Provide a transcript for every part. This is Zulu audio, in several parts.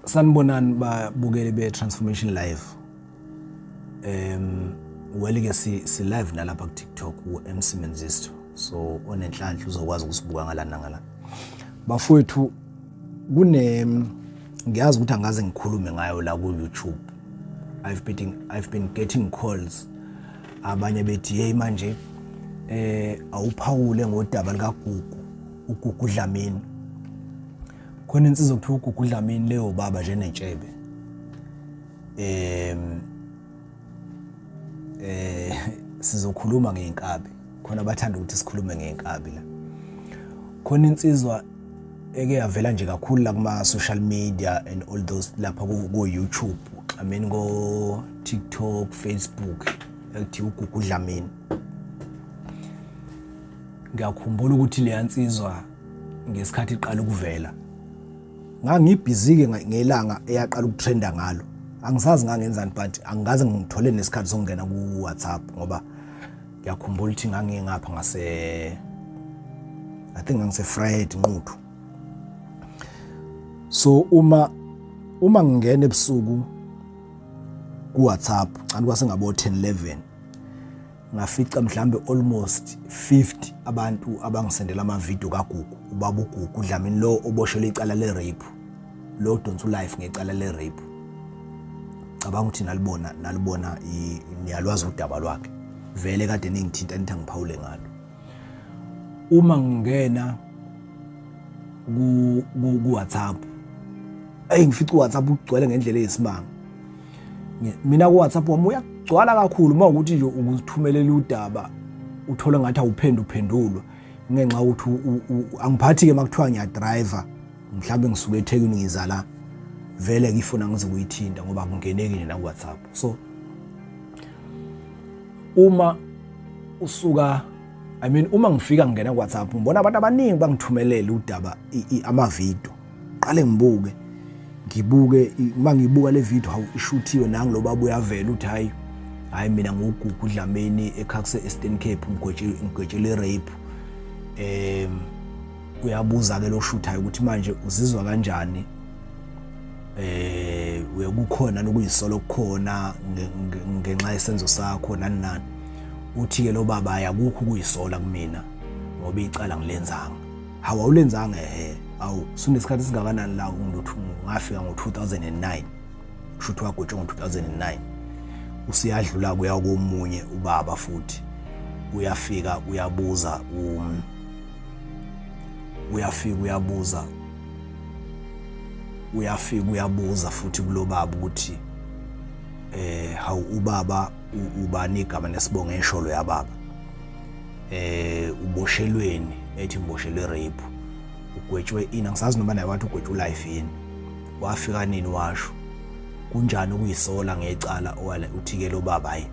Sanibonani babukeli be Transformation Live. Well ke si live nalapha ku TikTok u MC Menzisto. So onenhlanhla uzokwazi ukusibuka ngala nangala. Bafowethu, kune ngiyazi ukuthi angaze ngikhulume ngayo la ku YouTube. I've been getting calls, abanye bethi, "Hey, manje awuphawule ngodaba lika Gugu, uGugu Dlamini." Khona insizwa kuthiwa uGugu Dlamini, leyo baba nje nentshebe. Sizokhuluma ngeinkabi, khona bathanda ukuthi sikhulume ngeinkabi la. Khona insizwa eke yavela nje kakhulu la kuma social media and all those lapha ku YouTube, I mean ko TikTok, Facebook, ekuthiwa uGugu Dlamini. Ngiyakhumbula ukuthi leya nsizwa ngesikhathi iqala ukuvela, ngangibhizi-ke ngelanga eyaqala ukutrenda ngalo. Angisazi ngangenzani, but angikaze ngithole nesikhathi sokungena ku-WhatsApp, ngoba ngiyakhumbula ukuthi ngangingapha ngase, I think ngangise-Vryheid, Nquthu. So uma ngingena ebusuku ku-WhatsApp, cani kwase ngabo 10 11, ngafica mhlambe almost 50 abantu abangisendela amavidiyo kaGugu, ubaba uGugu Dlamini lo oboshelwe icala le-rape, lo odonsa ulife ngecala le-rape. Cabanga ukuthi nalibona, niyalwazi udaba lwakhe vele, kade ningithinta nithi angiphawule ngalo. Uma ngingena ku WhatsApp, ey, ngifica uWhatsApp ugcwele ngendlela eyisimanga. Mina ku WhatsApp wami uyagcwala kakhulu, uma ukuthi nje ukuzithumelela udaba uthola ngathi awuphendu uphendulwa, ngenxa ukuthi angiphathi ke makuthiwa ngiyadriver, mhlawumbe ngisuke eThekwini ngiza la, vele ngifuna ngize kuyithinta ngoba kungeneki nje na ku WhatsApp. So uma usuka, I mean, uma ngifika ngingena ku WhatsApp, ngibona abantu abaningi bangithumelela udaba, amavidiyo. Qale ngibuke, ngibuke, uma ngibuka le video, hawu, ishuthiwe nangu lo baba uyavela, uthi, "Hayi, hayi, mina nguGugu Dlamini ekhakuse Eastern Cape, ngigwetshele rape." Uyabuza ke lo shuthayo ukuthi manje uzizwa kanjani, uyekukhona nokuyisola okukhona ngenxa yesenzo sakho, nani nani. Uthi ke lo baba, "Ayakukho ukuyisola kumina ngoba icala ngilenzanga." "Hawu, awulenzanga?" "Ehe." "Awu, sunesikhathi singakanani la?" "Ngiluthu, ngafika ngo-2009." Kusho ukuthi wagwetshwa ngo-2009. Usiyadlula kuya komunye ubaba futhi, uyafika uyabuza, uyafika uyabuza, uyafika uyabuza futhi kulo baba ukuthi, hawu, ubaba ubani igama nesibongo? Esholo yababa, "Uboshelweni?" Ethi, "Ngiboshelwe rape." "Ugwetshwe ini?" Angisazi noma naye wathi ugwetshwe ulife yini. "Wafika nini?" Washo. "Kunjani ukuyisola ngecala owale?" Uthi ke lo baba, hayi,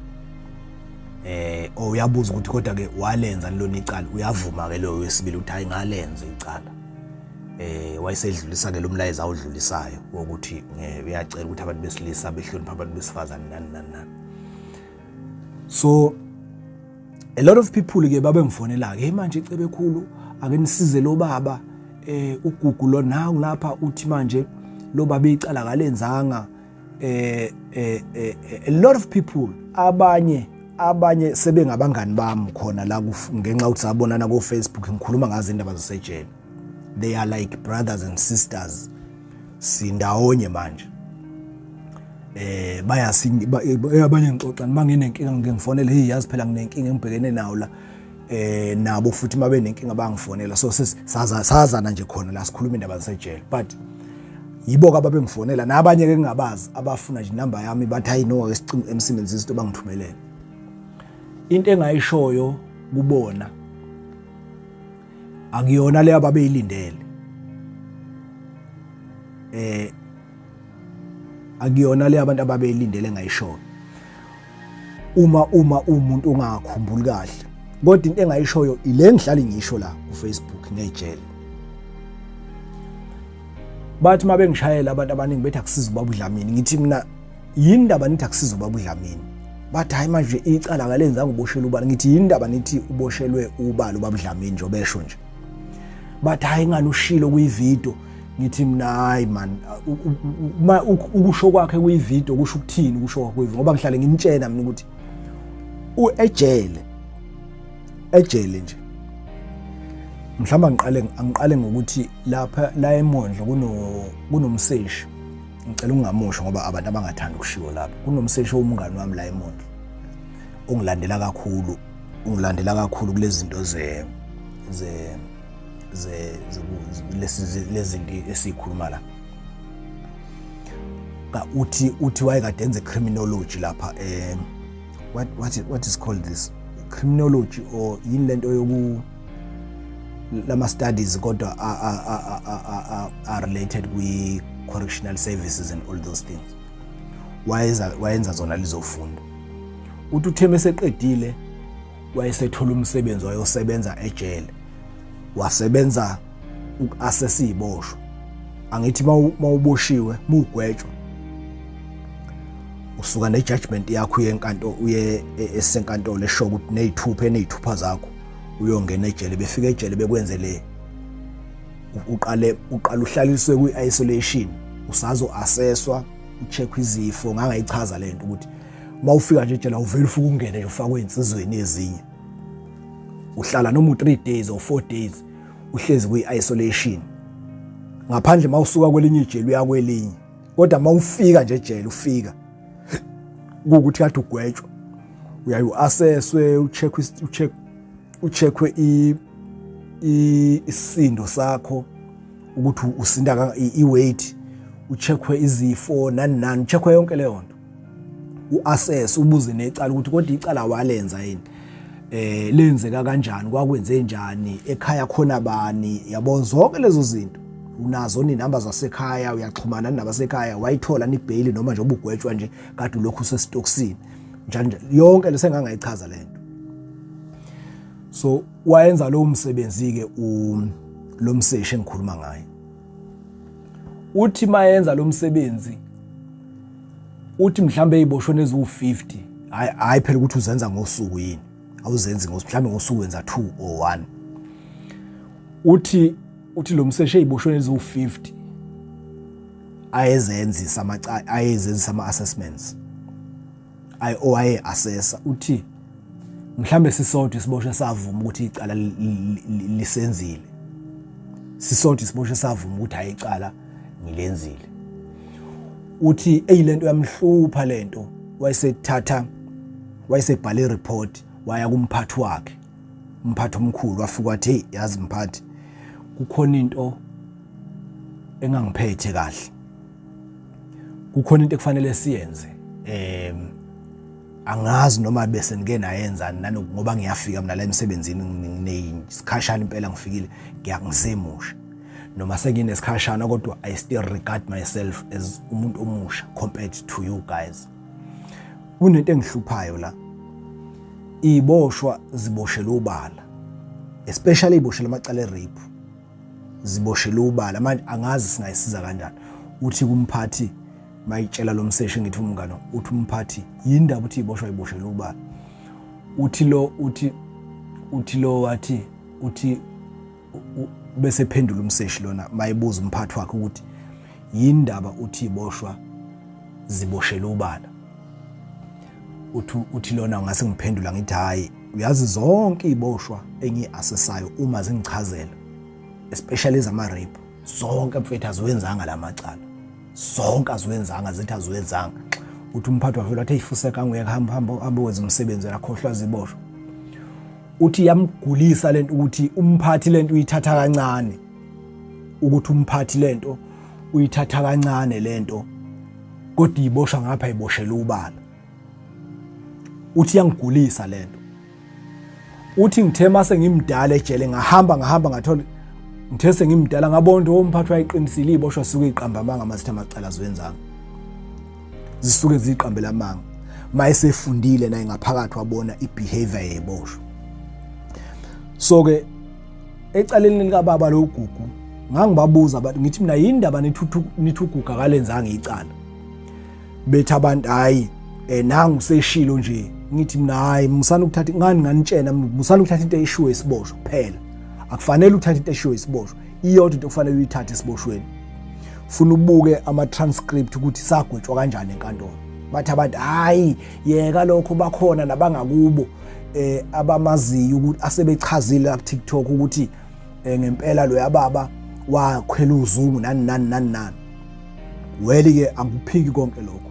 oh, uyabuza ukuthi kodwa ke walenza lona icala? Uyavuma ke lo wesibili ukuthi, "Hayi, ngalenza icala." Wayesedlulisa ke lo mlayezo awudlulisayo wokuthi uyacela ukuthi abantu besilisa behloniphe abantu besifazane, nani nani nani. So a lot of people ke babengifonela ke, "Hey, manje Cebekhulu, ake nisize lo baba, uGugu lo nawu lapha, uthi manje lo baba icala kalenzanga." A lot of people, abanye sebengabangani bami khona la ngenxa ukuthi sabonana ku Facebook, ngikhuluma ngazo indaba zasejele. They are like brothers and sisters, sindawonye manje. Bayasi abanye ngixoxa noma nginenkinga, ngike ngifonele, "Hey, yazi phela nginenkinga engibhekene nawo la." Nabo futhi mabe nenkinga bangifonela. So saza sazana nje khona la, sikhuluma indaba zasejele, but yibo ke ababengifonela, nabanye ke ngingabazi abafuna nje inamba yami, bathi, "Hayi no, ake sicinge emsebenzini," into bangithumelele. Into engayishoyo kubona akuyona leyo ababeyilindele, akuyona le abantu ababeyilindele engayishoyo. Uma umuntu ungakhumbuli kahle, kodwa into engayishoyo ile ngihlala ngisho la ku Facebook ngejele. Bathi mabengishayela abantu abaningi bethi akusiza ubaba uDlamini. Ngithi mina, "Yini indaba nithi akusiza ubaba uDlamini?" Bathi, "Hayi, manje icala kalenzanga, uboshelwe ubani." Ngithi, "Yini indaba nithi uboshelwe ubani ubaba uDlamini nje obesho nje?" Bathi, "Hayi, ngani ushilo kuyivideo." Ngithi mina, hayi man, uma ukusho kwakhe kuyivideo kusho ukuthini ukusho kwakhe kuyivideo? Ngoba ngihlale nginitshena mina ukuthi ejele, ejele nje, mhlawumbe angiqale ngokuthi lapha la eMondlo kunomseshi, ngicela ukungamusho ngoba abantu abangathanda ukushiwo lapha. Kunomseshi owumngani wami la eMondlo, ongilandela kakhulu, ungilandela kakhulu kulezi zinto ze ze ze lezi zinto esikhuluma la. Uthi wayekade enze criminology lapha, what is called this criminology or yini lento yoku lama studies, kodwa are related kwi correctional services and all those things. Wayenza zona lizofunda. Uthi utheme seqedile, wayesethola umsebenzi, wayosebenza ejele, wasebenza uku-assess iziboshwa. Angithi mawuboshiwe, mugwetshwa, usuka ne-judgment yakho, uye enkantolo, uye esenkantolo esho ukuthi nezithupha, enezithupha zakho, uyongena ejele. Befika ejele bekwenze le, uqale uhlaliswe kwi-isolation, usazo-assesswa, ucheck izifo. Ngangayichaza lento ukuthi mawufika nje ejele awuvele ufike ungene nje ufakwe insizweni ezinye, uhlala noma u3 days or 4 days, uhlezi kwi-isolation, ngaphandle mawusuka kwelinye ijele uya kwelinye. Kodwa mawufika nje ejele, ufika kuwukuthi kade ugwetshwa, uyaye u-assesswe, ucheck ucheck ucheckwe isisindo sakho ukuthi usinda, i-weight, ucheckwe izifo, nani nani, ucheckwe yonke leyo nto, u-assess, ubuze necala ukuthi kodwa icala walenza yini, lenzeka kanjani, kwakwenze njani ekhaya, khona bani, yabo, zonke lezo zinto. Unazo inamba zasekhaya, uyaxhumana nabasekhaya, wayithola ni-bail noma nje ubugwetshwa nje kade ulokhu usesitokisini, njalo njalo, yonke lesengangayichaza lento. So wayenza lowo msebenzi ke lo mseshi engikhuluma ngaye. Uthi mayenza lo msebenzi, uthi mhlambe eziboshwe eziwu50, hayi hayi phela ukuthi uzenza ngosuku yini, awuzenzi ngosuku, mhlambe ngosuku wenza 2 or 1. Uthi lo mseshi eziboshwe eziwu50 ayezenzisa ama ayezenzisa ama assessments, ay owaye assessa, uthi mhlambe sisodwa isiboshwe savuma ukuthi icala lisenzile, sisodwa isiboshwe savuma ukuthi hayi, icala ngilenzile. Uthi eyilento yamhlupha lento, wayesethatha, wayesebhala ireport, waya kumphathi wakhe, umphathi omkhulu. Wafika wathi, "Hey, yazi mphathi, kukhona into engangiphethe kahle, kukhona into ekufanele siyenze. Angazi noma bese nike nayenza nanoku, ngoba ngiyafika mina la emsebenzini, nginesikhashana impela ngifikile, ngisemusha noma senginesikhashana, kodwa I still regard myself as umuntu omusha compared to you guys. Kunento engihluphayo la, iboshwa ziboshelwe ubala, especially iboshelwe amacala e-rape, ziboshelwe ubala. Manje angazi singayisiza kanjani." Uthi kumphathi, mayitshela lo mseshi ngithi umngano, uthi umphathi, "Yindaba uthi iboshwa iboshelwe ubala?" Uthi lo wathi, uthi bese phendula umseshi lona mayibuza umphathi wakhe ukuthi yindaba uthi iboshwa ziboshelwe ubala, uthi lona, "Ngase ngiphendula ngithi, hayi, uyazi, zonke iboshwa engiyi-assessayo, uma zingichazela, especially ezama-rape, zonke mfethu aziwenzanga la macala, zonke aziwenzanga, zithi aziwenzanga." Uthi umphathi wavela wathi, "Eyifuseka, angiyeke, hamba, hamba, hamba wenza umsebenzi wena, khohlwa ziboshwa." Uthi yamgulisa lento ukuthi umphathi lento uyithatha kancane, ukuthi umphathi lento uyithatha kancane lento, kodwa iboshwa ngapha iboshela ubala. Uthi yangigulisa lento. Uthi ngithe mase ngimdala ejele, ngahamba ngahamba, ngathola, ngithe sengimdala ngabona ukuthi umphathi wayeqinisile, iboshwa suke iqamba amanga masithi amacala aziwenzanga, zisuke ziqambela amanga. Mayesefundile naye ngaphakathi, wabona ibehavior yeziboshwa. So ke ecaleni likababa lo Gugu, ngangibabuza abantu, ngithi mina, "Yindaba nithi uGugu akalenzanga icala?" Bethi abantu, "Hayi, nangu seshilo nje." Ngithi mina, "Hayi, musana ukuthatha ngani, nganitshena, musana ukuthatha into eyishiwe isiboshwa kuphela. Akufanele uthathe into eshiwe isiboshwa. Iyodwa into okufanele uyithathe esiboshweni." Funa ubuke ama transcript ukuthi sagwetshwa kanjani enkantolo. Bathi abantu hayi yeka lokho, bakhona nabangakubo abamaziyo ukuthi asebechazile ku TikTok ukuthi ngempela lo yababa wakhwela uzungu nani nani nani nani. Well ke angikuphiki konke lokho.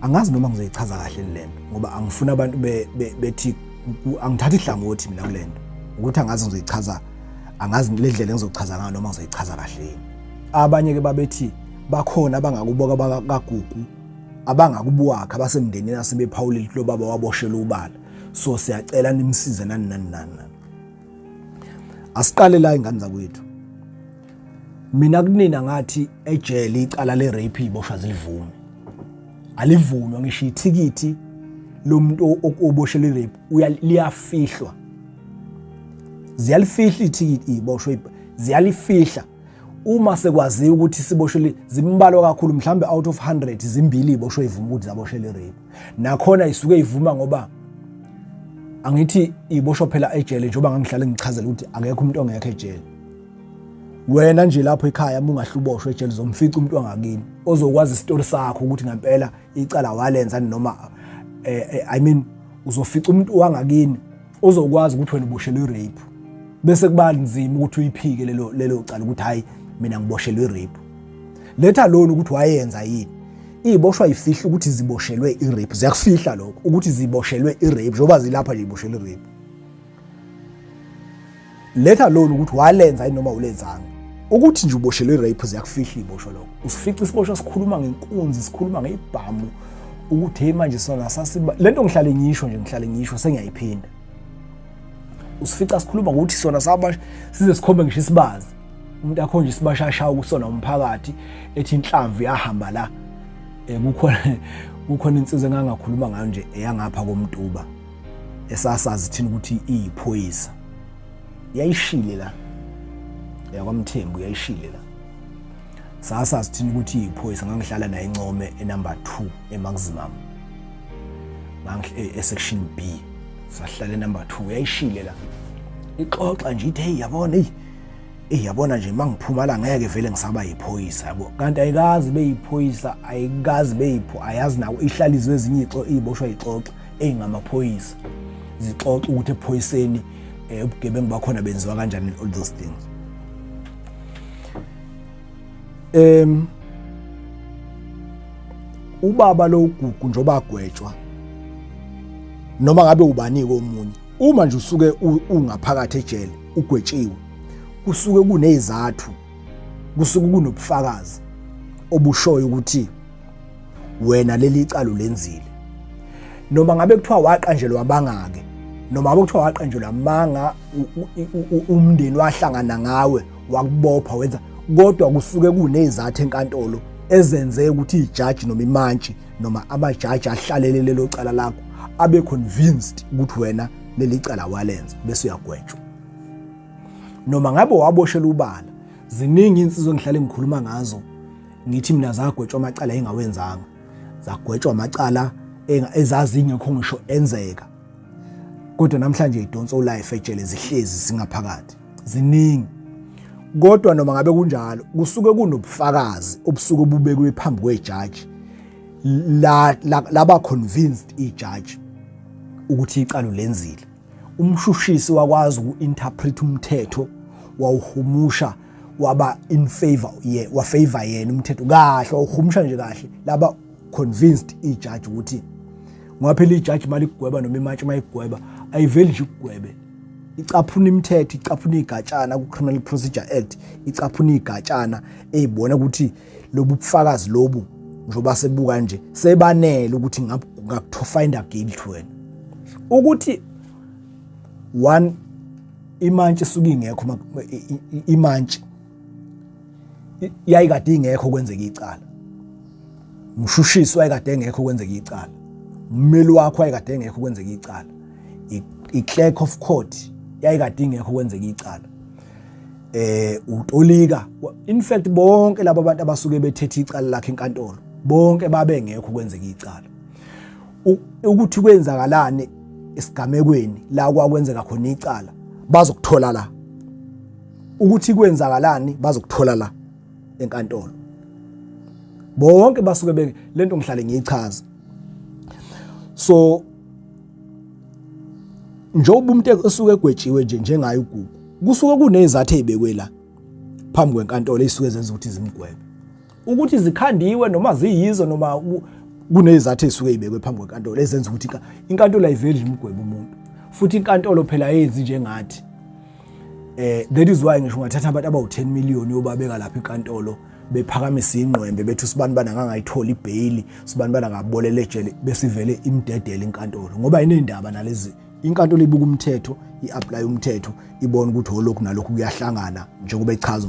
Angazi noma ngizoyichaza kahle lento ngoba angifuni abantu bethi angithatha ihlangothi mina kulento, ukuthi angazi ngizoyichaza, angazi le ndlela engizochaza ngayo noma ngizoyichaza kahle yini. Abanye ke babethi bakhona abangakubo kaGugu, abangakubo wakhe, abasemndenini asebephawulile ukuthi lo baba waboshelwa ubala, so siyacela nimsize nani nani nani. Asiqale la ingane zakwethu. Mina kunina ngathi ejele icala le rape iboshwa zilivume, alivunwa ngisho ithikithi lomuntu oboshelwe rape liyafihlwa, ziyalifihla ithikithi iboshwe, ziyalifihla uma sekwaziwa ukuthi siboshwe. Zimbalwa kakhulu, mhlambe out of 100 zimbili iboshwe ivuma ukuthi zaboshelwe rape. Nakhona isuke ivuma ngoba angithi iboshwa phela ejele, njengoba ngangihlale ngichazela ukuthi akekho umuntu ongekho ejele. Wena nje lapho ekhaya uma ungahluboshwa ejele uzomfica umuntu wangakini ozokwazi isitori sakho ukuthi ngempela icala walenza noma I mean uzofica umuntu wangakini ozokwazi ukuthi wena uboshelwe rape, bese kuba nzima ukuthi uyiphike lelo cala ukuthi hayi mina ngiboshelwe rape. Letha lona ukuthi wayenza yini. Iboshwa ifihla ukuthi ziboshelwe i-rape, ziyakufihla lokho ukuthi ziboshelwe i-rape njengoba zilapha nje iboshelwe i-rape. Letha lona ukuthi walenza yini noma ulenzanga. Ukuthi nje uboshelwe i-rape ziyakufihla iboshwa lokho. Usifica isiboshwa sikhuluma ngenkunzi, sikhuluma ngebhamu ukuthi hey manje sona sasiba lento. Ngihlale ngisho nje, ngihlale ngisho, sengiyayiphinda. Usifica sikhuluma ngokuthi sona saba size sikhombe ngisho isibazi, umuntu akhonje isibashasha kusona umphakathi, ethi inhlamvu yahamba la. Kukhona insizwa engangakhuluma ngayo nje eyangapha komtuba esasazi thina ukuthi iyiphoyisa, yayishile la yakwaMthembu, yayishile la, sasazi thina ukuthi iyiphoyisa. Ngangihlala naye eNcome enumber 2 emaximum, e-section B, sahlala enumber 2. Yayishile la ixoxa nje ithi hey yabona, hey eh yabona nje mangiphuma la ngeke vele ngisaba yiphoyisa yabo, kanti ayikazi beyiphoyisa, ayikazi beyipho, ayazi nawo ihlalizwe ezinye ixo iboshwa ixoxa ezingamaphoyisa zixoxa ukuthi ephoyiseni ubugebengu bakhona benziwa kanjani, all those things. Ubaba lo uGugu njoba agwetshwa noma ngabe ubanike omunye, uma nje usuke ungaphakathi ejele ugwetshiwe, kusuke kunezathu, kusuke kunobufakazi obushoyo ukuthi wena leli cala ulenzile. Noma ngabe kuthiwa waqanjelwa amanga-ke, noma ngabe kuthiwa waqanjelwa amanga, umndeni wahlangana ngawe wakubopha wenza, kodwa kusuke kunezathu enkantolo ezenze ukuthi ijaji noma imantshi noma amajaji ahlalele lelo cala lakho abe convinced ukuthi wena leli cala walenza, bese uyagwetshwa noma ngabe waboshela ubala. Ziningi insizwa engihlale ngikhuluma ngazo, ngithi mina zagwetshwa amacala engawenzanga, zagwetshwa amacala ezazingekho ngisho enzeka, kodwa namhlanje idonsa ulife ejele, zihlezi singaphakathi, ziningi. Kodwa noma ngabe kunjalo, kusuke kunobufakazi obusuke bubekwe phambi kwejaji la laba convinced ijaji ukuthi icala lenzile. Umshushisi wakwazi uku-interpret umthetho, wawuhumusha waba in favor ye wa favor yena umthetho kahle, wawuhumusha nje kahle, laba convinced ijaji ukuthi, ngoba phela ijaji mali kugweba noma imantshi mayigweba ayiveli nje ukugwebe, icaphuna imithetho, icaphuna igatshana ku-Criminal Procedure Act, icaphuna igatshana eyibona ukuthi lobu bufakazi lobu njengoba sebuka nje sebanele ukuthi ngaku-find guilty wena. Ukuthi one, imantshi isuke ingekho, imantshi yayikade ingekho kwenzeka icala, umshushisi wayekade engekho kwenzeka icala, ummeli wakho wayekade engekho kwenzeka icala, i-clerk of court yayikade ingekho kwenzeka icala, utolika, in fact bonke laba bantu abasuke bethethe icala lakhe enkantolo bonke babengekho kwenzeka icala. Ukuthi kwenzakalani esigamekweni la kwakwenzeka khona icala bazokuthola la, ukuthi kwenzakalani bazokuthola la. enkantolo. Bonke basuke be lento ngihlale ngiyichaza. So njengoba umuntu esuke egwetshiwe nje njengaye uGugu, kusuke kunezathu ezibekwe la phambi kwenkantolo ezisuke zenza ukuthi zimgwebe. Ukuthi zikhandiwe noma ziyizo noma kunezathu ezisuke zibekwe phambi kwenkantolo ezenza ukuthi inkantolo ayiveli imgwebe umuntu. Futhi inkantolo phela ayenzi njengathi. That is why ngisho ungathatha abantu abawu-10 million uyobabeka lapha enkantolo bephakamisa ingqwembe bethi usibani bani akangayitholi ibheyili, usibani bani akabolele ejele, besivele imdedele inkantolo ngoba inendaba nalezi. Inkantolo ibuka umthetho, i-apply umthetho, ibona ukuthi olokhu nalokhu kuyahlangana njengoba echaza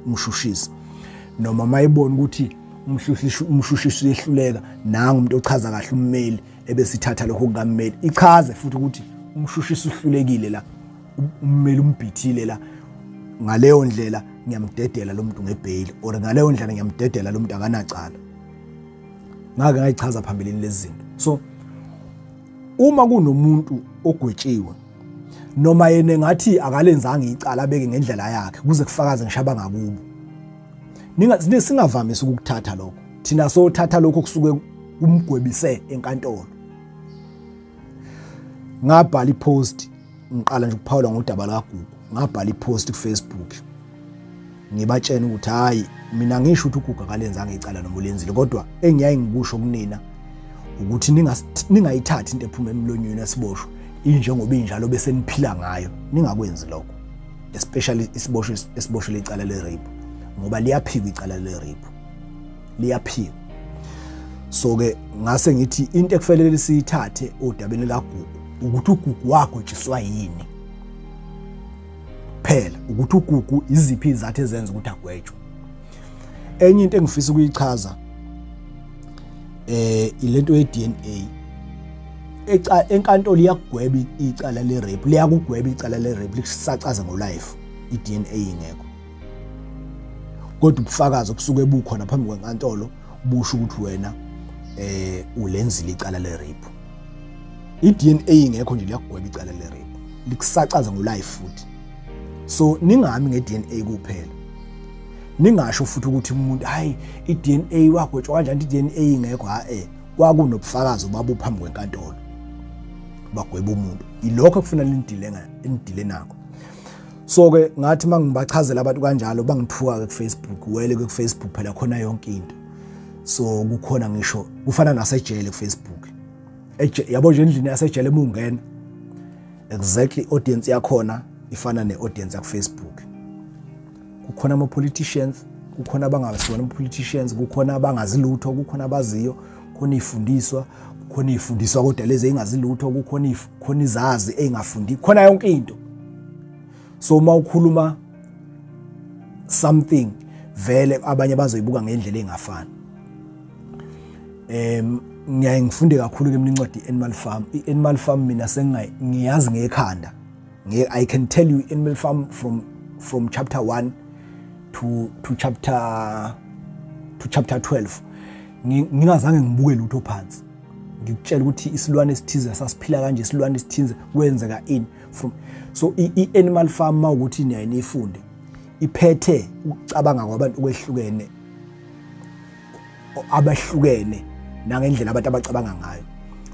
umshushisi, noma mayibona ukuthi umshushisi uyehluleka, nangu umuntu ochaza kahle ummeli, ebesithatha lokho kukammeli ichaze futhi ukuthi umshushisi uhlulekile la, ummeli umbhithile la, ngaleyo ndlela ngiyamdedela lo muntu ngebheyili, or ngaleyo ndlela ngiyamdedela lo muntu akanacala. Ngake ngayichaza phambilini lezi zinto. So uma kunomuntu ogwetshiwe noma yena engathi akalenzanga icala, abeke ngendlela yakhe kuze kufakaze ngisho abangakubo, singavamisi ukukuthatha lokho. Thina sothatha lokho kusuke kumgwebise enkantolo. Ngabhala ipost ngiqala nje ukuphawula ngodaba likaGugu, ngabhala ipost kuFacebook ngibatshena ukuthi hayi, mina ngisho ukuthi uGugu akalenzanga icala noma ulenzile, kodwa engiyaye ngikusho kunina ukuthi ningayithathi into ephuma emlonyeni esiboshwa injengoba injalo bese niphila ngayo. Ningakwenzi lokho, especially isiboshwe esiboshwe icala le rape, ngoba liyaphikwa icala le rape, liyaphikwa. So ke ngase ngithi into ekufanele siyithathe odabeni kaGugu ukuthi uGugu wagwetshiswa yini phela, ukuthi uGugu iziphi izathu ezenza ukuthi agwetshwe. Enye into engifisa ukuyichaza ilento ye DNA. Enkantolo iyakugweba icala le rape, liyakugweba icala le rape, likusacaza ngo life i DNA ingekho, kodwa ubufakazi obusuke bukhona phambi kwenkantolo busho ukuthi wena ulenzile icala le rape. I DNA ingekho nje liyakugweba icala le rape, likusacaza ngo life futhi. So ningami nge DNA kuphela, ningasho futhi ukuthi umuntu hayi i DNA wagwetshwa kanjani i DNA ingekho. Ha kwakunobufakazi obabuphambi kwenkantolo bagweba umuntu, ilokho ekufuna nidile nidile nakho. So ke ngathi mangibachazela abantu kanjalo bangithuka ke kuFacebook. Wele ke kuFacebook phela khona yonke into, so kukhona ngisho kufana nasejele kuFacebook. Yabo nje endlini yasejele uma ungena, exactly audience yakhona ifana ne-audience yaku-Facebook. Kukhona ama-politicians, kukhona abangasiwona ama-politicians, kukhona abangazi lutho, kukhona abaziyo, kukhona iy'fundiswa, kukhona iy'fundiswa kodwa lezi ey'ngazi lutho, kukhona khona izazi ey'ngafundi, khona yonke into. So uma ukhuluma something vele abanye bazoyibuka ngendlela engafani. Ngiyaye ngifunde kakhulu ke mina incwadi i-Animal Farm. I-Animal Farm mina sengiyazi ngekhanda. I can tell you Animal Farm from chapter 1 to chapter 12 ngingazange ngibuke lutho phansi, ngikutshela ukuthi isilwane esithize sasiphila kanje, isilwane esithize kwenzeka ini from. So i-Animal Farm mawukuthi niyaye niyifunde, iphethe ukucabanga kwabantu okwehlukene, abahlukene nangendlela abantu abacabanga ngayo.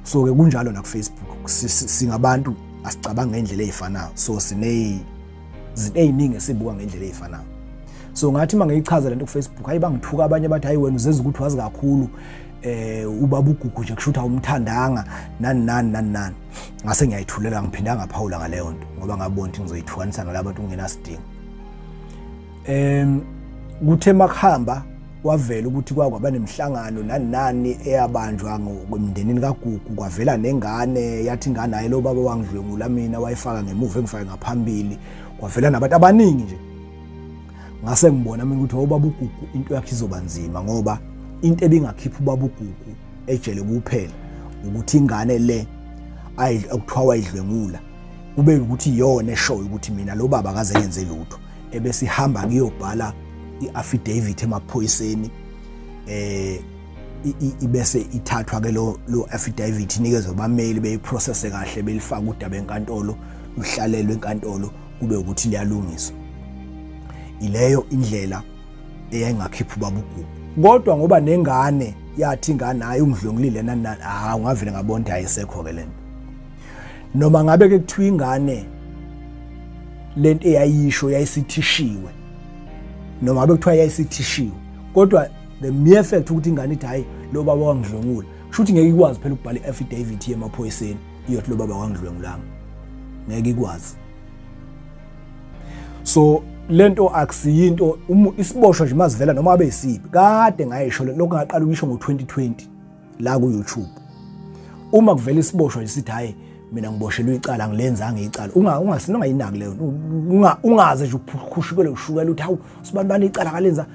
So ke kunjalo na ku Facebook, singabantu asicabanga ngendlela ezifanayo, so sine izinto eziningi esibuka ngendlela ezifanayo. So ngathi mangiyichaza lento ku Facebook, hayi bangithuka abanye, bathi hayi wena uzenza ukuthi wazi kakhulu, ubaba uGugu nje kusho ukuthi awumthandanga, nani nani nani nani. Ngase ngiyayithulela, ngiphinda ngaphawula ngaleyo nto ngoba ngabona ukuthi ngizoyithukanisa nalabantu kungenasidingo. Kuthe makuhamba kwavela ukuthi kwakwaba nemihlangano nani nani eyabanjwa ngokwemndenini kaGugu, kwavela nengane, yathi ingane hayi lo baba wangidlwengula mina, wayefaka ngemuva engifake ngaphambili, kwavela nabantu abaningi nje. Ngase ngibona mina ukuthi ubaba uGugu into yakhe izoba nzima, ngoba into ebingakhipha ubaba uGugu ejele kuphela ukuthi ingane le okuthiwa wayidlwengula kube ukuthi iyona eshoyo ukuthi mina lo baba akaze yenze lutho, ebesihamba kuyobhala i-affidavit emaphoyiseni, ibese ithathwa ke lo affidavit inikezwe abameli beyiprocesse kahle, belifaka udaba enkantolo, luhlalelwe enkantolo, kube ukuthi liyalungiswa. Ileyo indlela Eyayingakhipha ubaba uGugu, kodwa ngoba nengane yathi ingane hayi ungidlwengulile nani nani, hawu, ngavele ngabona ukuthi ayisekho ke lento. Noma ngabe ke kuthiwa ingane lento eyayisho yayisithishiwe, noma ngabe kuthiwa yayisithishiwe, kodwa the mere fact ukuthi ingane ithi hayi, lo baba wangidlwengula, kusho ukuthi ngeke ikwazi phela ukubhala i-affidavit yemaphoyiseni iyothi lo baba wangidlwengulanga, ngeke ikwazi. So lento akusiyinto isiboshwa nje mazivela noma abe yisiphi. Kade ngayisho lokho, ngaqala ukuyisho ngo-2020 la ku-YouTube. Uma kuvela isiboshwa nje sithi hayi, mina ngiboshelwe icala, ngilenzanga icala, ungasina ungayinaki leyo, ungaze nje ukhushukele ushukela uthi hawu, sibani bani icala kalenza.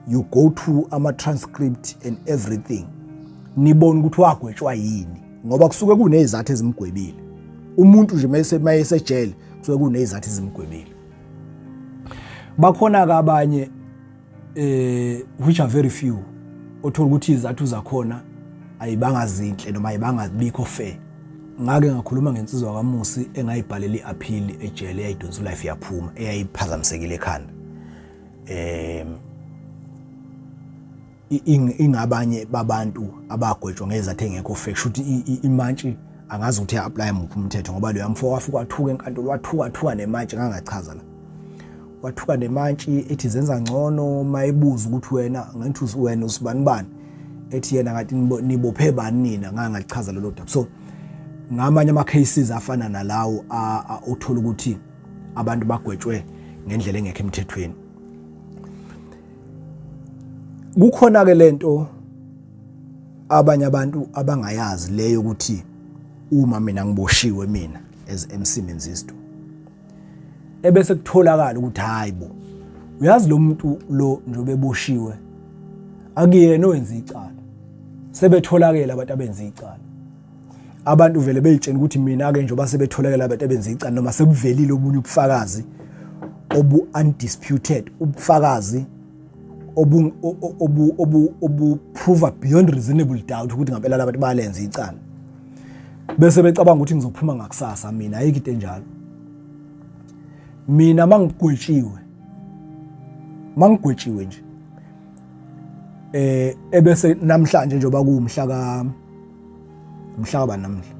You go to ama transcript and everything, nibone ukuthi wagwetshwa yini, ngoba kusuke kunezizathu ezimgwebile umuntu nje mase mayesejele, kusuke kunezizathu ezimgwebile. Bakhona ke abanye, which are very few, othola ukuthi izathu zakhona ayibanga zinhle noma ayibanga bikho fair. Ngake ngakhuluma ngensizwa kaMusi engayibhalela i-appeal ejele, eyayidonsa ulife yaphuma, eyayiphazamisekile ekhanda. Ingabanye babantu abagwetshwa ngezathu engekho fair. Kusho ukuthi imantshi angazi ukuthi apply muphi umthetho, ngoba lo yamfo wafika wathuka enkantolo, wathuka wathuka nemantshi. Ngangachaza la, wathuka nemantshi ethi zenza ngcono mayibuza ukuthi wena ngithi wena usibani bani, ethi yena ngathi nibophe bani nina. Ngangachaza lelo daba. So ngamanye ama cases afana nalawo uthola ukuthi abantu bagwetshwe ngendlela engekho emthethweni. Kukhona ke lento abanye abantu abangayazi leyo ukuthi uma mina ngiboshiwe, mina as MC Menzisto, ebese kutholakala ukuthi hayi bo, uyazi lo muntu lo njengoba eboshiwe akuyena owenza icala, sebetholakele abantu abenza icala. Abantu vele beyitshela ukuthi mina ke njengoba sebetholakele abantu abenza icala, noma sekuvelile obunye ubufakazi obu undisputed, ubufakazi obu obu obu obu prove beyond reasonable doubt ukuthi ngempela labantu balenza icala, bese becabanga ukuthi ngizophuma ngakusasa. Mina ayikho into enjalo. Mina mangigwetshiwe nje, ebese namhlanje njengoba kuwumhla ka mhla ba namhla,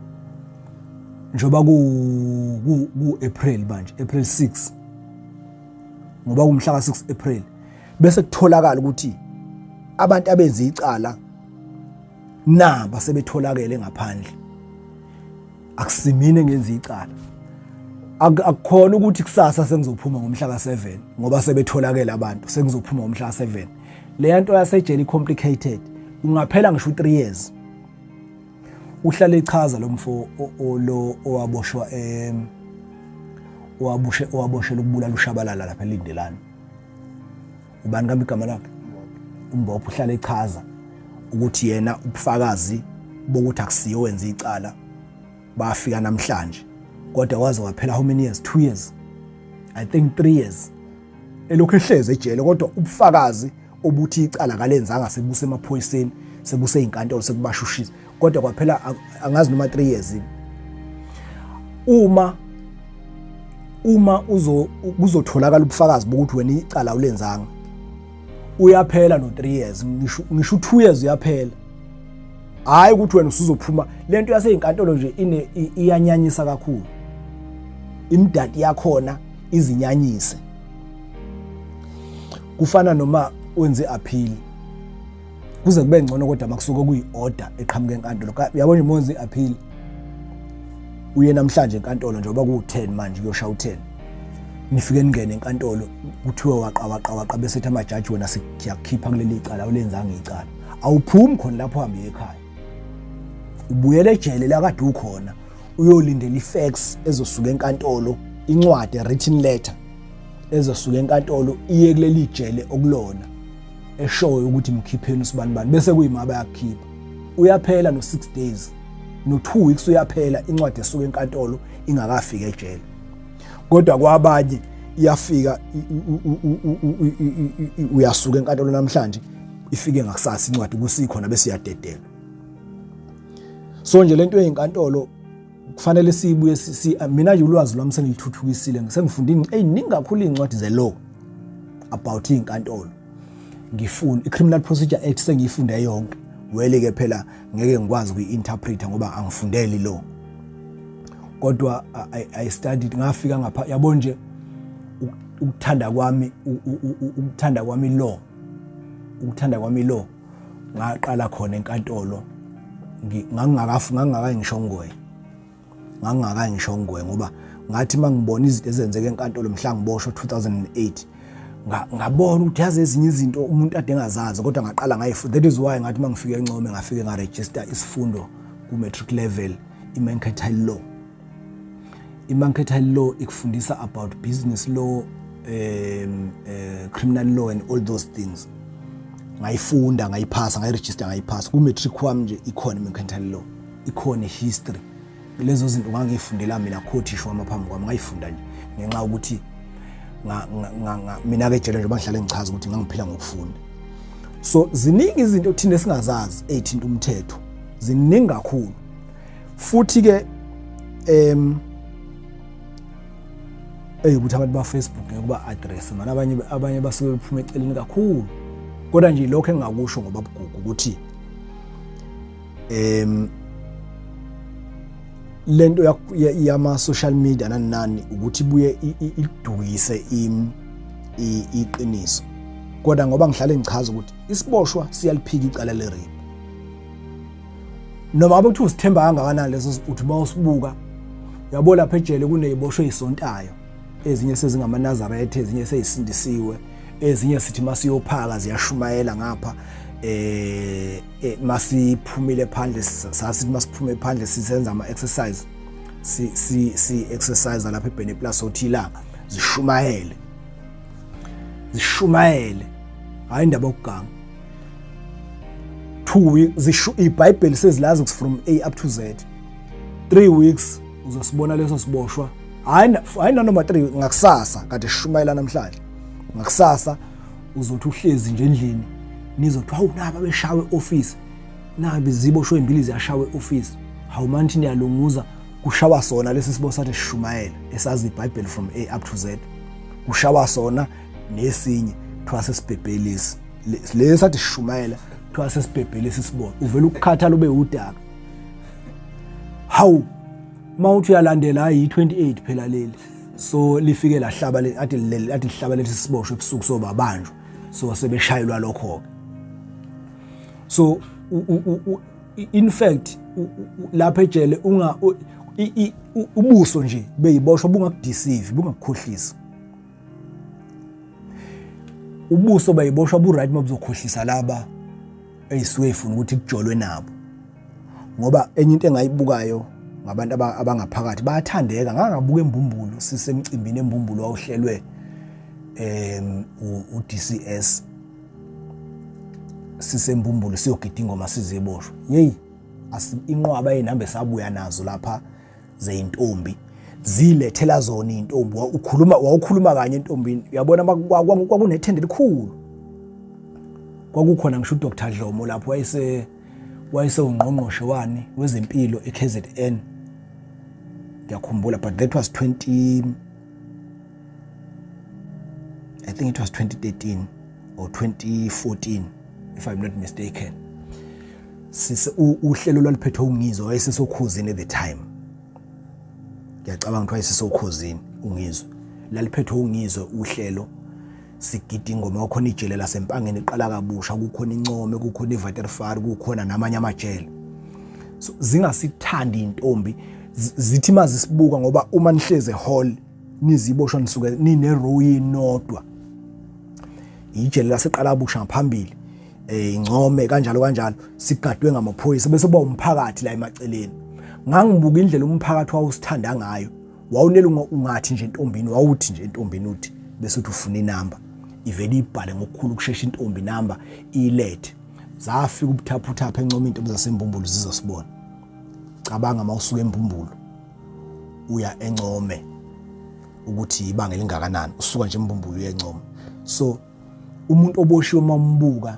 njengoba ku April manje, April 6, ngoba kumhla ka 6 April, bese kutholakala ukuthi abantu abenza icala naba sebetholakele ngaphandle, akusimina engenza icala. Akukhona ukuthi kusasa sengizophuma ngomhla ka7 ngoba sebetholakele abantu, sengizophuma ngomhla ka7. Le nto yasejele complicated, ungaphela ngisho u3 years. Uhlale echaza lo mfo lo owaboshwa, owabushe owaboshela ukubulala uShabalala lapha eLindelani, ubani kambe igama lakhe, uMbopho, uhlale echaza ukuthi yena ubufakazi bokuthi akusiyo wenza icala bafika namhlanje, kodwa waze waphela how many years, 2 years, I think 3 years, elokhu ehleze ejele, kodwa ubufakazi obuthi icala kalenzanga sebuse emaphoyiseni, sebuse izinkantolo, sekubashushisa, kodwa kwaphela angazi noma 3 years. Uma uzo kuzotholakala ubufakazi bokuthi wena icala ulenzanga, uyaphela no 3 years, ngisho 2 years uyaphela. Hayi ukuthi wena usuzophuma. Lento yaseyinkantolo nje ine iyanyanyisa kakhulu, imidati yakhona izinyanyise. Kufana noma wenze appeal, kuze kube ngcono, kodwa makusuke kuyi-order eqhamuka enkantolo. Uyabona nje, uma wenze i-appeal, uye namhlanje enkantolo, njengoba kuwu-10 manje kuyoshaya u-10, nifike ningene enkantolo, kuthiwe waqa waqa waqa, bese ethi amajaji wena siyakukhipha kuleli cala, ulenzanga icala. Awuphumi khona lapho, uhambe ekhaya, ubuyele ejele la kade ukhona, uyolindela ifax ezosuka enkantolo, incwadi, written letter ezosuka enkantolo iye kuleli jele okulona, eshoyo ukuthi mkhipheni usibani bani, bese kuyima bayakukhipha. Uyaphela no 6 days, no 2 weeks uyaphela, incwadi esuka enkantolo ingakafiki ejele. Kodwa kwabanye iyafika, uyasuka enkantolo namhlanje, ifike ngakusasa incwadi kusikhona, bese iyadedelwa. So nje lento yezinkantolo kufanele sibuye si, mina nje ulwazi lwami sengilithuthukisile, sengifunde eziningi kakhulu izincwadi ze-law about izinkantolo. Ngifuna i-Criminal Procedure Act, sengiyifunde yonke. Wele ke phela ngeke ngikwazi ukuyi-interpreta ngoba angifundeli lo, kodwa I studied, ngafika ngapha, yabo nje, ukuthanda kwami law, ukuthanda kwami law ngaqala khona enkantolo. Ngangingakafu, ngangingakayi ngisho ngoye, ngangingakayi ngisho ngoye, ngoba ngathi mangibona izinto ezenzeka enkantolo mhla ngiboshwa 2008, ngabona ukuthi yazi ezinye izinto umuntu ade engazazi, kodwa ngaqala ngayifunda. That is why ngathi mangifika eNcome, ngafike ngaregister isifundo ku matric level, i-mercantile law. I-mercantile law ikufundisa about business law, criminal law and all those things. Ngayifunda, ngayiphasa, ngayiregister, ngayiphasa. Ku-matric wami nje ikhona i-mercantile law, ikhona i-history. Lezo zinto ngangiyifundela mina, khothisha wami phambi kwami, ngayifunda nje ngenxa yokuthi mina-ke ejele, njengoba ngihlale ngichaza ukuthi ngangiphila ngokufunda. So ziningi izinto thina esingazazi ey'thinta umthetho, ziningi kakhulu. Futhi-ke eyi, ukuthi abantu ba-Facebook ngeke uba-address mana, abanye basuke bephuma eceleni kakhulu. Kodwa nje lokho engingakusho ngoba bugugu ukuthi lento yama social media nani nani, ukuthi ibuye idukise iqiniso. Kodwa ngoba ngihlale ngichaza ukuthi isiboshwa siyaliphika icala le rape, noma ngabe kuthiwa usithemba kangakanani leso, uthi mawusibuka, uyabo, lapha ejele kuneziboshwe ezisontayo, ezinye sezingamaNazaretha, ezinye sezisindisiwe, ezinye sithi masiyophaka ziyashumayela ngapha. Masiphumile phandle, sasithi masiphume phandle sisenza ama exercise, si exercise lapha eBhene Plus, othi ilanga zishumayele, zishumayele, hayi indaba yokuganga. 2 weeks zishu iBhayibheli sezilazi from A up to Z. 3 weeks uzosibona leso siboshwa, hayi hayi, nanoma 3, ngakusasa kade sishumayela namhlanje, ngakusasa uzothi uhlezi nje endlini, nizothi, "Hawu, naba beshawe office, nabi ziboshwe imbili ziyashawa e-office." Hawu, manje niyalunguza, kushawa sona lesi sibo sathi sishumayela, esazi iBhayibheli from A up to Z, kushawa sona nesinye, kuthiwa sesibhebhelisi lesi sathi sishumayela, kuthiwa sesibhebhelisi sibona uvela ukukhathala ube udaka. Hawu, mawuthi uyalandela, hayi, i28 phela leli, so lifike lahlaba, athi athi lihlaba lethi siboshwe ebusuku, so babanjwa, so sebeshayelwa lokho ke. So in fact lapha ejele unga ubuso nje beyiboshwa bungakudeceive, bungakukhohlisi. Ubuso bayiboshwa bu right mabuzokhohlisa laba eyisuke ifuna ukuthi kujolwe nabo. Ngoba enye into engayibukayo ngabantu abangaphakathi, bayathandeka. Ngangabuka eMbumbulu, sisemcimbini eMbumbulu wawuhlelwe uDCS, siseMbumbulu siyogida ingoma siziboshwa. Hey, inqwaba yezinamba esabuya nazo lapha zeyintombi, zilethela zona intombi. Ukhuluma, wawukhuluma kanye entombini, uyabona, kwakunethende elikhulu, kwakukhona ngisho uDr Dlomo lapho, wayese ungqongqoshe wani wezempilo eKZN, ngiyakhumbula. But that was 20, I think it was 2013 or 2014, if I'm not mistaken. Sise uhlelo lwaliphethwe uNgizwe, wayesesokhozini at the time, ngiyacabanga ukuthi wayesesokhozini uNgizwe, laliphethwe uNgizwe uhlelo. Sigida ingoma, kwakhona ijele laseMpangeni iqala kabusha, kukhona iNcome, kukhona iVaterfar, kukhona namanye amajele. So zingasithandi intombi, zithi mazisibuka, ngoba uma nihleze hall niziboshwa, nisuke nine row yinodwa, ijele laseqala busha ngaphambili, iNcome, kanjalo kanjalo, sigadwe ngamaphoyisa, bese kuba umphakathi la emaceleni. Ngangibuka indlela umphakathi wawusithanda ngayo, wawunele ungathi nje entombini, wawuthi nje entombini, uthi bese uthi ufuna inamba, ivele ibhale ngokukhulu ukushesha intombi inamba, ilethe. Zafika ubuthaphuthapha eNcome intombi zaseMbumbulu zizosibona. Cabanga mawusuka eMbumbulu uya eNcome ukuthi ibanga elingakanani, usuka nje eMbumbulu uya eNcome. So umuntu oboshiwe mambuka,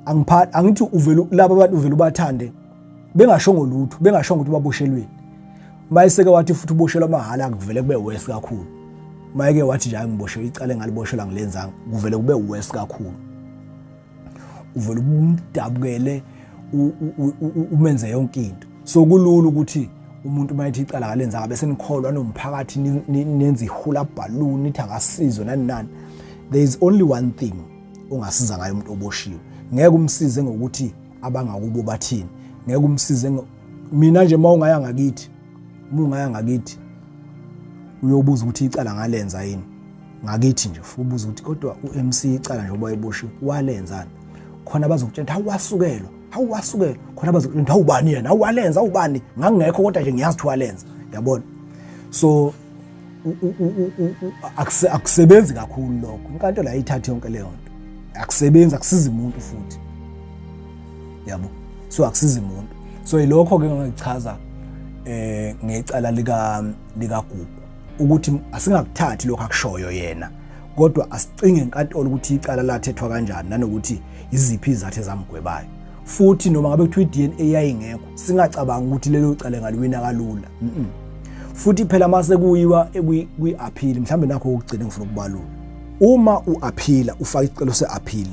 angiphathi, angithi uvele laba abantu uvele ubathande bengashongo lutho, bengashongo ukuthi baboshelweni. Mayeseke wathi futhi uboshelwa amahhala, kuvele kube worse kakhulu. Mayeke wathi nje, "Ngiboshelwe icala engaliboshelwa, ngilenzanga," kuvele kube worse kakhulu. Uvele umdabukele, umenze yonke into. So kulula ukuthi umuntu uma ethi icala kalenzanga bese nikholwa nomphakathi, nenza ihula balloon, nithi akasizwe nani nani. There is only one thing ongasiza ngayo umuntu oboshiwe. Ngeke umsize ngokuthi abangakubo bathini, ngeke umsize. Mina nje, uma ungaya ngakithi uyobuza ukuthi icala ngalenza yini ngakithi nje, futhi ubuza ukuthi kodwa uMC icala nje obayeboshiwe walenzani, khona bazokutshela, hawu wasukelwa, hawu wasukelwa. Khona bazokutshela, hawu bani yena, hawu walenza, awubani, ngangekho kodwa nje ngiyazi ukuthi walenza, yabona. So akusebenzi kakhulu lokho. Inkantolo ayithathi yonke leyo nto, akusebenzi, akusizi umuntu futhi, yabo. So akusizi umuntu. So yilokho ke ngichaza ngecala lika Gugu, ukuthi asingakuthathi lokho akushoyo yena, kodwa asicinge enkantolo ukuthi icala lathethwa kanjani nanokuthi iziphi izathu ezamgwebayo. Futhi noma ngabe kuthiwa i-DNA yayingekho, singacabanga ukuthi lelo cala ngaliwina kalula. Futhi phela mase kuyiwa kwi-appeal, mhlawumbe nakho okugcina ngifuna ukubalula, uma u-appeala, ufaka isicelo se-appeal,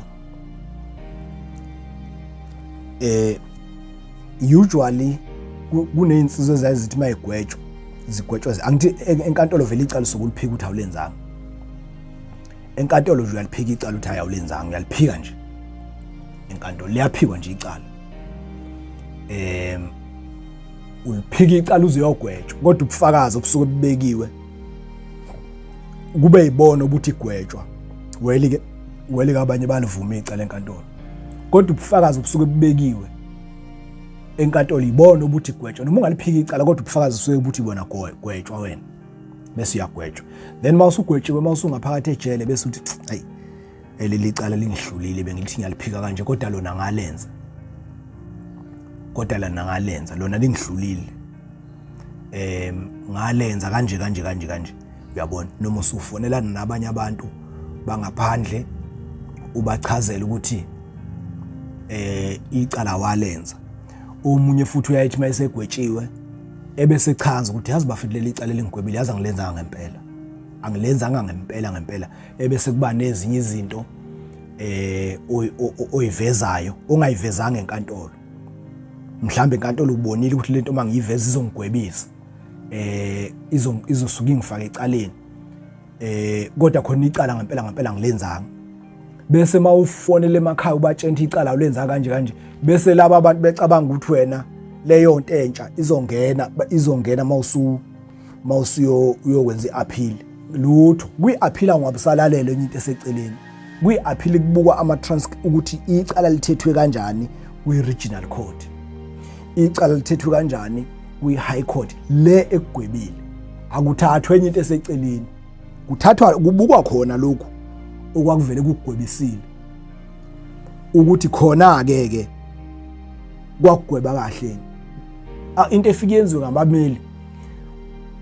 usually kunezinsizwa ezazithi mayigwetshwa zigwetshwa. Angithi enkantolo vele icala sokuliphika ukuthi awulenzanga. Enkantolo nje uyaliphika icala ukuthi hayi, awulenzanga, uyaliphika nje enkantolo, liyaphikwa nje icala. Uliphika icala uze uyogwetshwa, kodwa ubufakazi obusuke bubekiwe kube yibona ukuthi igwetshwa. Weli ke, weli kabanye balivuma icala enkantolo, kodwa ubufakazi obusuke bubekiwe enkantolo ibona ukuthi gwetshwa. Noma ungaliphika icala, kodwa ubufakazi busuke buthi bona gwetshwa wena, bese uyagwetshwa. Then mawusugwetshiwe, mawusungaphakathi ejele, bese uthi, hayi, leli cala lingihlulile, bengithi ngiyaliphika kanje, kodwa lona ngalenza, kodwa lona ngalenza, lona lingihlulile, ngalenza kanje kanje kanje kanje, uyabona. Noma usufonelana nabanye abantu bangaphandle, ubachazela ukuthi icala walenza. Omunye futhi uyayithi mayesegwetshiwe ebese chaza ukuthi, yazi bafethu, leli icala elingigwebile, yazi angilenzanga ngempela, angilenzanga ngempela ngempela. Ebese kuba nezinye izinto oyivezayo ongayivezanga enkantolo. Mhlawumbe enkantolo ubonile ukuthi lento mangiyiveza izongigwebisa, izosuka ingifake ecaleni, kodwa khona icala ngempela ngempela ngilenzanga. Bese mawufonela emakhaya ubatshela ukuthi icala ulenza kanje kanje, bese laba abantu becabanga ukuthi wena leyo nto entsha izongena mawusuyo uyokwenza i-appeal. Lutho, kwi-appeal awungabusalalela enye into eseceleni. Kwi-appeal kubukwa ama-trans ukuthi icala lithethwe kanjani kwi-regional court, icala lithethwe kanjani kwi-high court le ekugwebile. Akuthathwe enye into eseceleni, kuthathwa kubukwa khona lokhu okwakuvele kugwebisile, ukuthi khona ke ke kwakugweba kahle. Into efike yenziwe ngabameli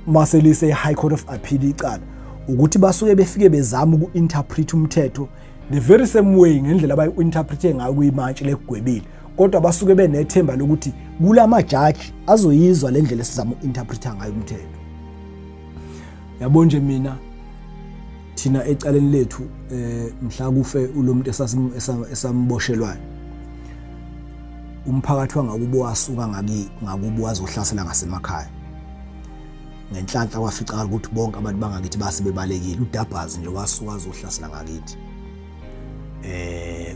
maselise i-High Court of Appeal icala ukuthi basuke befike bezama uku-interpret umthetho the very same way ngendlela abayi-interprete ngayo kuyimantshi lekugwebile, kodwa basuke benethemba lokuthi kulamajaji azoyizwa le ndlela esizama uku-interpreta ngayo umthetho, yabo nje. Mina, thina ecaleni lethu, mhla kufe ulomuntu esamboshelwayo, umphakathi wangakubo wasuka ngaki ngakubo wazohlasela ngasemakhaya. Ngenhlanhla kwaficakala ukuthi bonke abantu bangakithi base bebalekile. Udabhazi nje wasuka azohlasela ngakithi.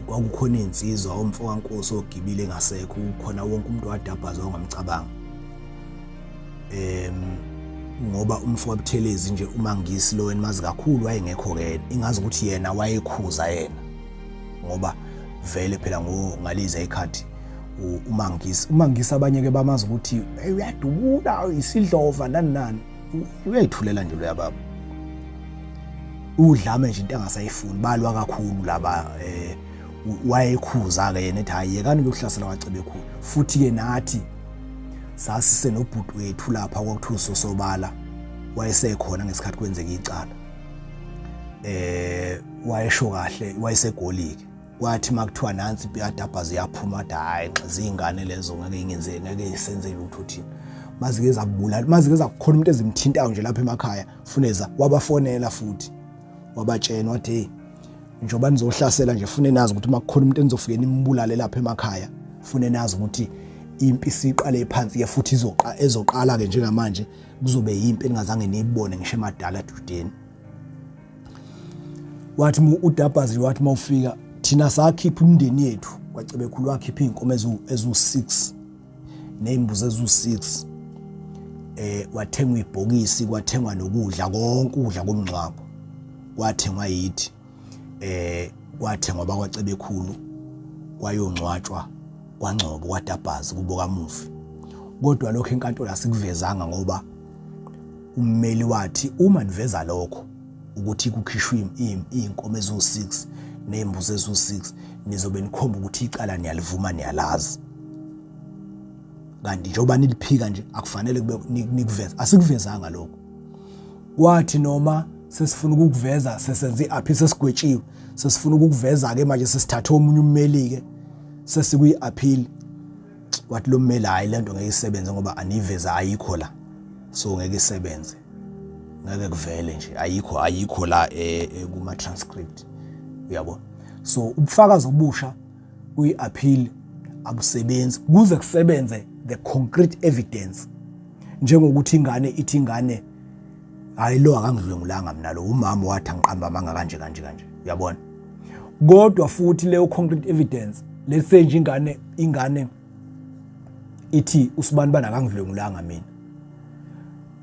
Kwakukhona insizwa, umfo kaNkosi ogibile ngasekho, kukhona wonke umuntu wadabhaza ongamcabanga, ngoba umfo waButhelezi nje, uMangisi lo wena kakhulu, wayengekho ke. Ingazi ukuthi yena wayekhuza yena, ngoba vele phela ngo ngaliza ikhathi uMangisi abanye ke bamazi ukuthi, hey, uyadubula, isidlova, nani nani. Uyayithulela nje loya baba, udlame nje into angasayifuni. Balwa kakhulu laba. Wayekhuza ke yena ethi, hayi, yekani ukuhlasela kwaCebekhulu. Futhi ke nathi sasisenobhuti wethu lapha kwakuthiwa uSosobala, wayesekhona ngesikhathi kwenzeka icala. Wayesho kahle, wayeseGoli-ke. Kwathi makuthiwa nansi impi kaDabhazi iyaphuma, wathi, hhayi, ziyingane lezo, ngeke ingenze, ngeke isenze lutho thina. Mazike zakubulala, mazike zakukhona umuntu ezimthintayo nje lapha emakhaya, funeza wabafonela futhi wabatshena, wathi, hey, Njengoba nizohlasela nje, fune nazi ukuthi uma kukhona umuntu enizofike nimbulale lapha emakhaya, fune nazi ukuthi impi siqale phansi ke futhi izoqa ezoqala ke njengamanje kuzobe yimpi eningazange niyibone ngisho emadala dudeni. Wathi uDabhazi wathi mawufika thina sakhipha umndeni yethu kwaCebekhulu, wakhipha izinkomo ezu-6 nezimbuzi ezu-6, wathengwa ibhokisi, kwathengwa nokudla, konke ukudla komngcwabo kwathengwa yithi, kwathengwa bakwaCebekhulu, kwayongcwatshwa kwaNgcobo kwaDabhazi kubo kamufi. Kodwa lokho enkantolo asikuvezanga ngoba ummeli wathi uma niveza lokho ukuthi kukhishwe iy'nkomo eziwu-6 ney'mbuzi eziwu-6, nizobe nikhomba ukuthi icala niyalivuma, niyalazi, kanti njengoba niliphika nje akufanele kube nikuveze. Asikuvezanga lokho. Kwathi noma sesifuna ukukuveza, sesenze i-appeal, sesigwetshiwe, sesifuna ukukuveza-ke manje, sesithathe omunye ummeli-ke, sesikwi-appeal, wathi lo mmeli, "Hhayi, le nto ngeke isebenze ngoba aniyiveza, ayikho la, so ngeke isebenze, ngeke kuvele nje, ayikho la kuma-transcript." Uyabona? So ubufakazi obusha kwi-appeal abusebenzi kuze kusebenze the concrete evidence, njengokuthi ingane ithi, ingane, "Hayi, lo akangidlwengulanga mina, lo umama wathi angiqamba amanga," kanje kanje kanje, uyabona? Kodwa futhi leyo concrete evidence, let's say nje ingane ithi usibani bani akangidlwengulanga mina,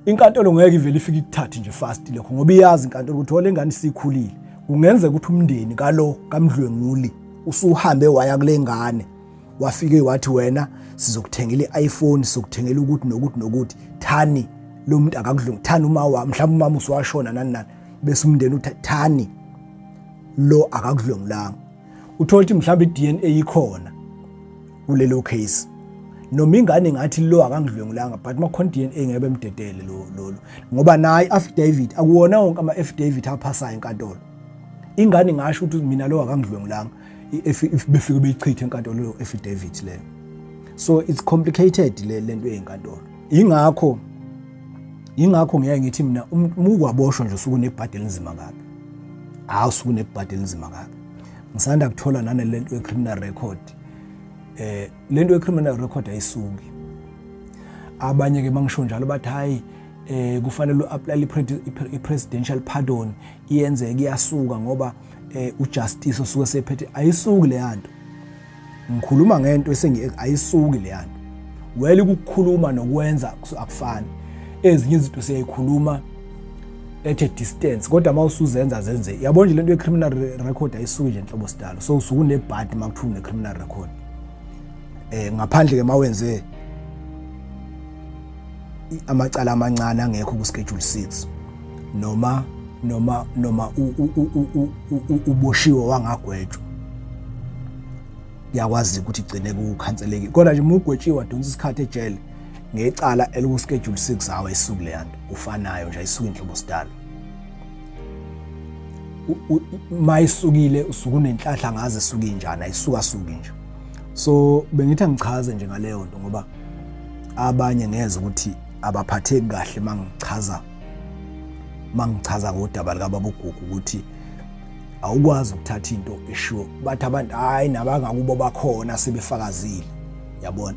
inkantolo ngeke ivele ifike ikuthathe nje fast lokho, ngoba iyazi inkantolo ukuthi le ngane isikhulile, kungenzeka ukuthi umndeni kalo kamdlwenguli usuhambe waya kule ngane, wafike wathi, "Wena sizokuthengela i-iPhone, sizokuthengela ukuthi nokuthi nokuthi, thani lo muntu akakudlungu, thani uma wa mhlawumbe umama usuwashona," nani nani, bese umndeni uthi, "Thani lo akakudlwengulanga." Uthola ukuthi mhlawumbe i-DNA ikhona kulelo case, noma ingane ngathi lo akangidlwengulanga, but makhona DNA ngeke bemdedele lo ngoba naye affidavit, akuwona wonke ama affidavit aphasayo enkantolo. Ingane ngasho ukuthi mina lo akangidlwengulanga, if befike beyichithe enkantolo lo affidavit leyo. So it's complicated le lento yenkantolo. Ingakho ngiyaye ngithi mina uma ukwaboshwa nje usuke unebhadi elinzima kabi, hawu, usuke unebhadi elinzima kabi. Ngisanda kuthola nanalento ye-criminal record. Lento ye-criminal record ayisuki. Abanye ke mangisho njalo bathi, "Hayi, kufanele u-apply i-presidential pardon, iyenzeka, iyasuka ngoba ujustice osuke sephethe." Ayisuki le yanto. Ngikhuluma ngento esengi ayisuki le yanto. Well, ukukhuluma nokwenza akufani. Ezinye izinto siyayikhuluma at a distance, kodwa uma usuzenza zenze. Yabona nje lento ye-criminal record ayisuki nje nhlobo sidalo. So usuke unebhadi uma kuthiwa une-criminal record, ngaphandle ke mawenze amacala amancane angekho ku schedule 6, noma uboshiwe wangagwetshwa, kuyakwazi ukuthi igcine kukhanselekile. Kodwa nje uma ugwetshiwe, wadonsa isikhathi ejele ngecala eliku schedule 6, hawa, isuku leyanto ufanayo nje, ayisuki inhlobo sidalo. Mayisukile usuke unenhlahla ngaze isuke injani, ayisuka suki nje. So bengithi angichaze nje ngaleyo nto ngoba abanye ngeze ukuthi abaphatheki kahle mangichaza ngodaba lika baba uGugu, ukuthi awukwazi ukuthatha into eshiwo, bathi abantu, "Hayi, nabangakubo bakhona sebefakazile." Yabona,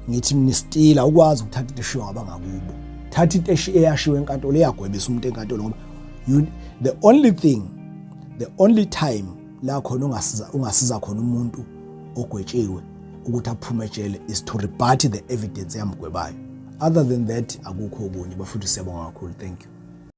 ngithi mina still awukwazi ukuthatha into eshiwo ngabangakubo. Thatha into eyashiwo enkantolo, eyagwebisa umuntu enkantolo, ngoba the only thing, the only time la khona ungasiza khona umuntu ogwetshiwe ukuthi aphume ejele is to rebut the evidence yamgwebayo. Other than that, akukho okunye. Bafuthu, siyabonga kakhulu, thank you.